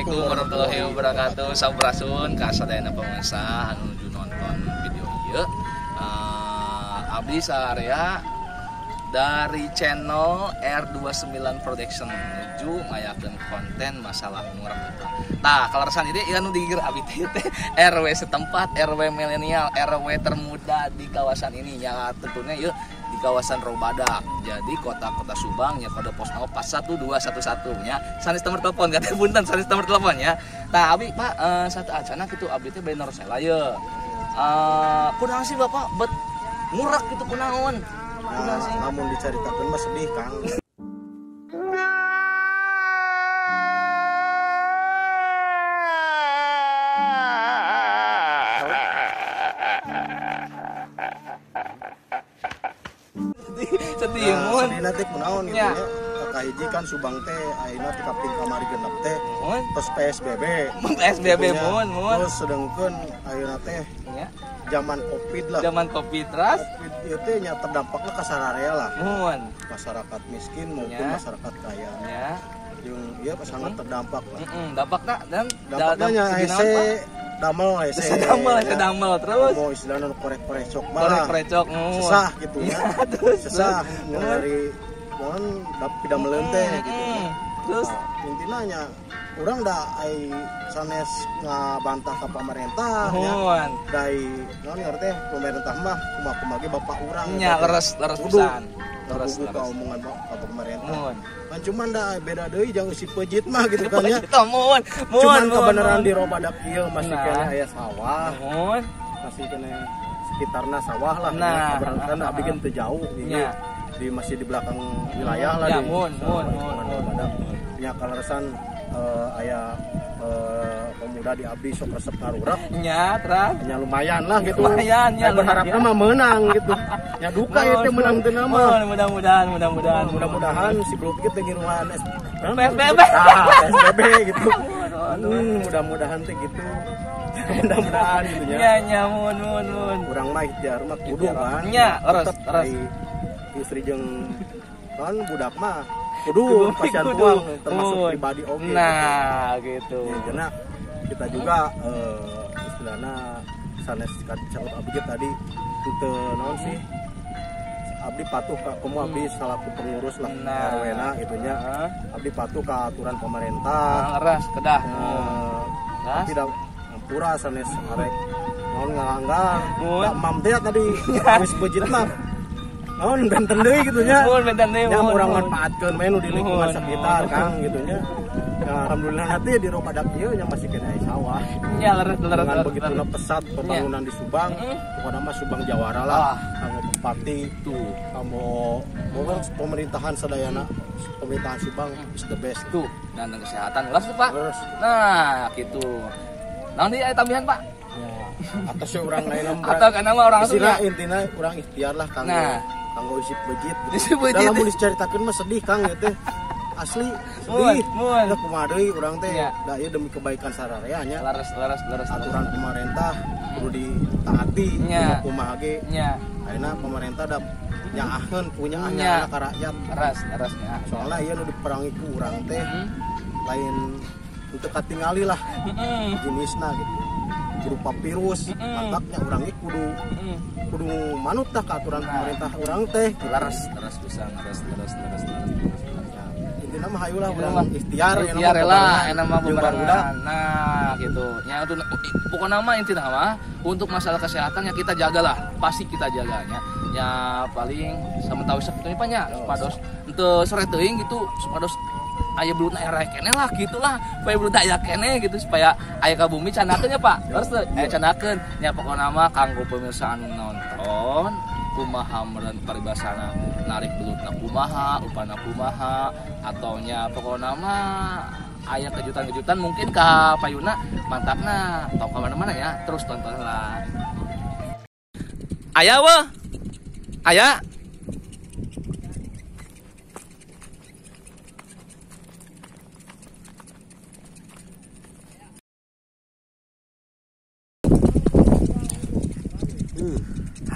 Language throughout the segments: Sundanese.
Assalamualaikum warahmatullahi wabarakatuh. Sampurasun ka sadayana pemirsa anu nuju nonton video ieu. Abdi Sarea dari channel R29 Production nuju ngayakeun konten masalah ngurek itu. Tah, kaleresan ieu ieu anu digigir abdi teh RW setempat, RW milenial, RW termuda di kawasan ini ya, tentunya ieu di kawasan Robadak. Jadi kota-kota Subang ya, kode pos 41211 nya. Sanes nomor telepon kata punten, sanes nomor telepon ya. Tah abdi Pak satu acana kitu abdi teh bade narosela ye. Kunaon sih Bapak bet ngurek gitu kunaon? Nah, namun diceritakan mah sedih Kang. Sedih mun. Sedih nanti kunaon gitu ya. Kahiji kan Subang teh ayeuna teh kaping kamari genep teh. Terus PSBB. PSBB mun mun. Terus sedengkeun ayeuna teh zaman Covid lah. Zaman Covid terus Covid ieu teh nya terdampakna ka sararea lah. Mun. Masyarakat miskin maupun masyarakat kaya. Ya. Jeung ieu sangat terdampak lah. Heeh, dampakna dan dampaknya hese damel hese. Damel, damel terus. Mau istilahna korek-korecok mah. Korek-korecok sesah gitu ya. Sesah dari naon pidameleun teh gitu. Terus intina nya urang da ai sanes ngabantah ka pamarentah nya. Dai naon ngarti teh pemerintah mah kumaha-kumaha ge bapak urang nya leres leres pisan. Leres ka omongan ka pemerintah. Kan cuman da beda deui jeung si pejit mah gitu kan nya. Cuman kebenaran di Robadak ieu masih keneh aya sawah. Masih keneh sekitarna sawah lah. Nah, kan abdi ge teu jauh nya. Di masih di belakang wilayah lah ya, di mun. Nya kaleresan aya pemuda di abdi sok resep ngarurak nya terus nya lumayan lah gitu. Lumayan nya berharapna mah menang gitu. Nya duka ieu teh menang teu nama. Mudah-mudahan mudah-mudahan si belum kieu teh ngiruhan PSBB. PSBB gitu. Mudah-mudahan teh gitu. Mudah-mudahan gitu nya. Nya nya mun mun. Urang mah ikhtiar mah kudu kan. Nya leres leres. Istri jeung kan budak mah kudu pasian tuang termasuk pribadi oge. Nah, gitu. Ya, karena kita juga istilahna sanes caut abdi tadi teu naon sih. Abdi patuh ka komo abdi salaku pengurus lah RW-na gitu nya. Abdi patuh ka aturan pemerintah. Leres kedah. Tapi da ampura sanes arek naon ngalanggar. Da mam teh tadi geus beujit mah. Naon benten deui gitu nya. Mun benten deui. Nya urang manfaatkeun we nu di lingkungan sekitar Kang gitu nya. Nah, alhamdulillah nanti di Robadak ieu nya masih kena sawah. Nya leres leres. Dengan begitu pesat pembangunan di Subang, pokoknya mah Subang jawara lah. Kanggo bupati tuh, kanggo pemerintahan sadayana, pemerintahan Subang is the best tuh. Dan kesehatan leres tuh, Pak. Leres. Nah, gitu. Naon deui aya tambahan, Pak? Ya, atau sih urang lain atau kana mah urang istilah intina urang ikhtiar lah kanggo. Nah. Kanggo isi bejit. Isi bejit. Da lamun dicaritakeun mah sedih Kang ieu teh. Asli sedih. Mun. Da kumaha deui urang teh ya. Da ieu demi kebaikan sararea nya. Leres leres leres. Aturan pemerintah kudu ditaati nya. Kumaha ge. Nya. Ayeuna pemerintah da nyaaheun punya nya ka rakyat. Leres leres nya. Soalna ieu nu diperangi ku urang teh lain untuk katingali lah jenisna gitu. Berupa virus, mantaknya urang ge kudu kudu manut tah ka aturan pemerintah urang teh. Leres leres pisan, leres leres leres leres. Intina mah hayu lah urang ikhtiar ikhtiar lah enak mah bebarengan. Nah, gitu. Nya pokokna mah intina mah untuk masalah kesehatan ya kita jagalah, pasti kita jaganya. Ya paling samentawis sakitu nya nya supados henteu sore teuing gitu, supados aya belutna era keneh lah gitulah, supaya belutna aya keneh gitu supaya aya ka bumi candakeun nya Pak. Terus aya candakeun nya pokona mah kanggo pemirsa anu nonton kumaha meureun paribasana narik belutna kumaha, upana kumaha atau nya pokona mah aya kejutan-kejutan mungkin ka payuna mantapna tong ka mana-mana ya, terus tonton lah. Aya weh. Aya.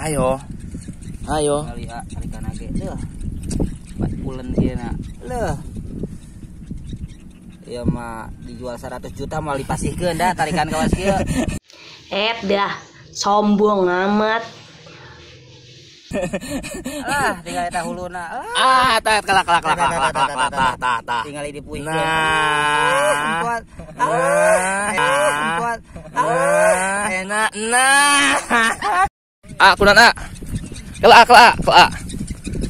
Ayo. Ayo. Kali tarikan ge. Leuh. Bat pulen ieu na. Leuh. Ieu mah dijual 100 juta moal dipasihkeun dah tarikan kawas kieu. Dah sombong amat. Lah tinggal eta huluna. Ah, tah kelak kelak kelak kelak kelak tah tah tah. Tinggal dipuihkeun. Nah. Kuat. Ah, enak. Nah. Ah, kunan A. Kelak kelak kelak.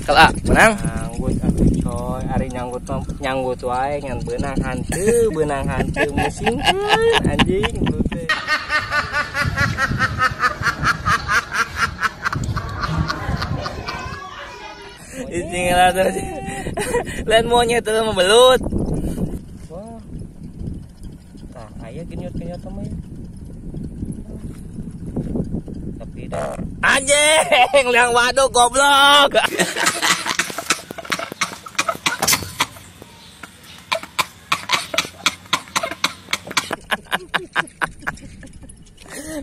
Kelak, menang. Nyanggut atuh coy, ari nyanggut mah nyanggut wae ngan beunang hanteu musingkeun anjing teh. Tinggal terus. Lain monyet itu membelut. Wah. Tah aya genyot-genyot mah ya. Tapi dah anjing, liang waduk goblok.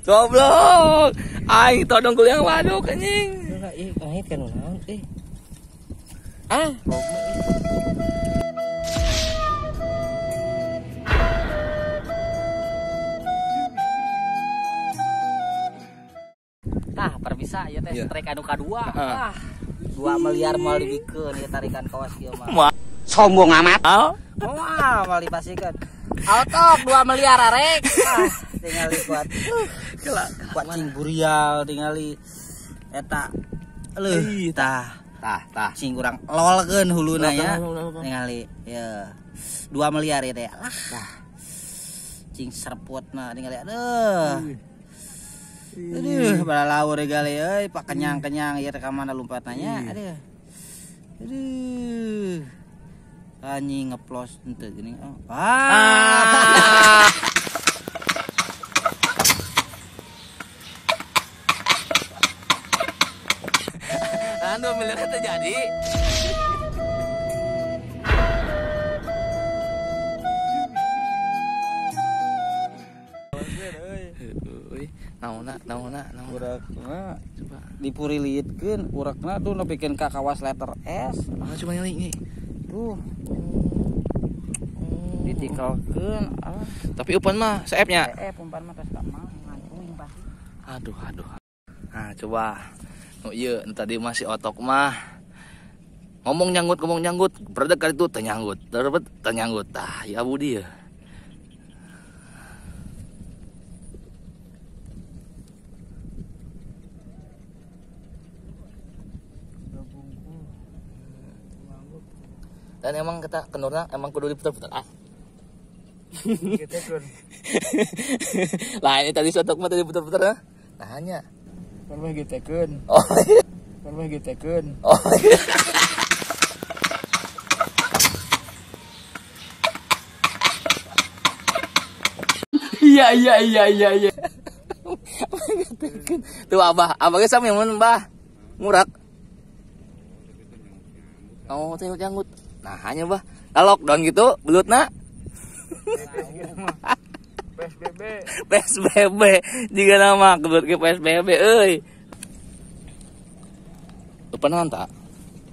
Goblok. Aing todong kuliang waduk anjing. Ih, ngait kan naon eh. Ah, tah perbisa ieu teh strike anu kadua. Ah, 2 miliar moal dibikeun ieu tarikan kawas kieu mah. Sombong amat. Wah, moal dipasihkeun. Autok 2 miliar arek. Ah, tingali kuat. Kuat cing burial tingali eta. Leuh tah. Tah, tah. Cing urang lolkeun huluna ya. Tingali ya. 2 miliar ieu teh. Lah. Tah. Cing serputna tingali aduh. Aduh, balalaur gale euy, pak kenyang-kenyang ieu teh ka mana lompatna nya. Aduh. Aduh. Anjing ngeplos henteu geuning. Oh. Ah. Ah, 2 miliar terjadi. Naonna, naonna, naonna. Urakna coba dipurilitkeun, urakna tuh nepikeun ka kawas letter S. Ah, coba nyali nih. Tuh. Ditikalkeun. Ah. Tapi umpan mah seep-nya. Seep umpan mah tos ka mah ngantuing pasti. Aduh, aduh. Nah, coba. Nu ieu nu tadi masih otok mah. Ngomong nyanggut, berdek kali itu ternyanggut, terbet ternyanggut. Tah, ya Budi ya. Dan emang kita kendorna emang kudu diputar-putar ah. Gitu kun. Lah ini tadi sotok mah tadi putar-putar ah. Nah hanya. Kan mah gitekeun. Oh. Kan mah gitekeun. Oh. Iya iya iya iya iya. Tuh abah, abah ge sami mun bah. Ngurak. Oh, tengok janggut. Nah, hanya bah. Lockdown gitu, belutna. PSBB. PSBB jika nama kebelut ke PSBB euy. Penahan tak?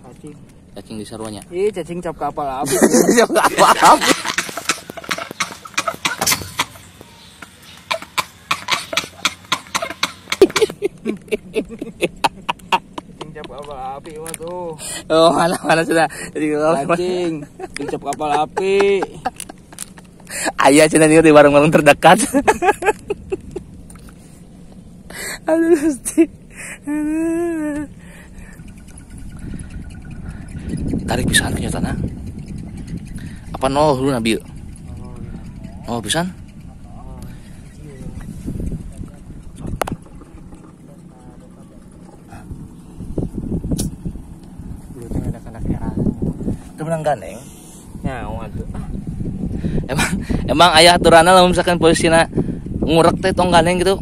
Cacing. Cacing di saruanya. Ih, cacing cap kapal api. Cap kapal api. Cacing cap kapal api mah tuh. Oh, mana sudah. Jadi cacing, cacing cap kapal api. Ayah cina di warung-warung terdekat. Aduh, Gusti. Tarik pisan kenyataan. Apa nol dulu Nabi? Nol pisan? Itu menang gandeng. Nyawa tuh. Emang ayah aturanna lamun misalkan posisina ngurek teh tong gandeng gitu.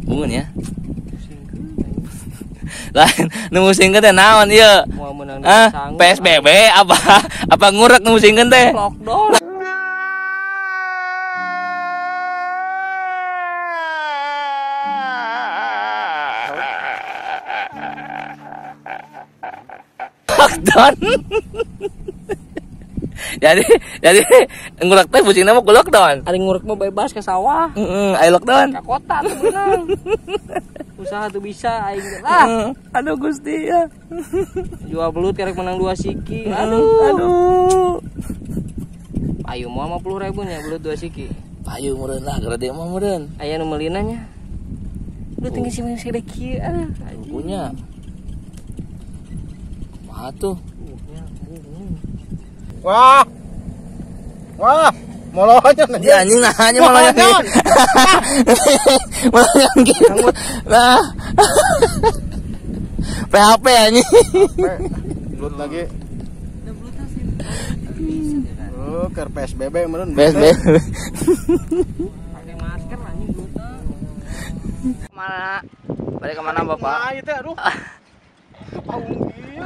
Bungun ya. Lain nu musingkeun teh naon ieu? Ah, PSBB apa apa ngurek nu musingkeun teh? Lockdown. Lockdown. Jadi ngurek teh pusingna mah ku lockdown. Ari ngurek mah bebas ke sawah. Heeh, aya lockdown. Ka kota tuh beunang. Usaha tuh bisa aing lah. Aduh Gusti ya. Jual belut karek menang 2 siki. Aduh. Aduh. Payu moal 50.000 nya belut 2 siki. Payu meureun lah, gede mah meureun. Aya nu meulina nya. Lu tinggi sih segede kieu ah. Punya. Kumaha tuh? Wah. Wah, molonya dia anjing nah hanya molonya. Molonya gitu. Nah. PHP anjing. Belut lagi. Oh, ke PSBB meureun. PSBB. Pakai masker anjing belutna. Kemana? Balik kemana Bapak? Nah, ieu teh aduh. Pahung ieu.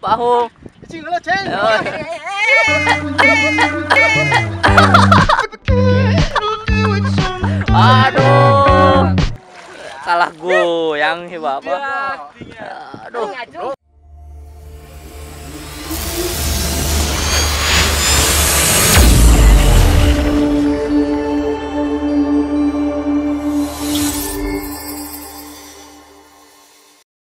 Pahung. Cing heula, ceng. Aduh. Kalah goyang si Bapak.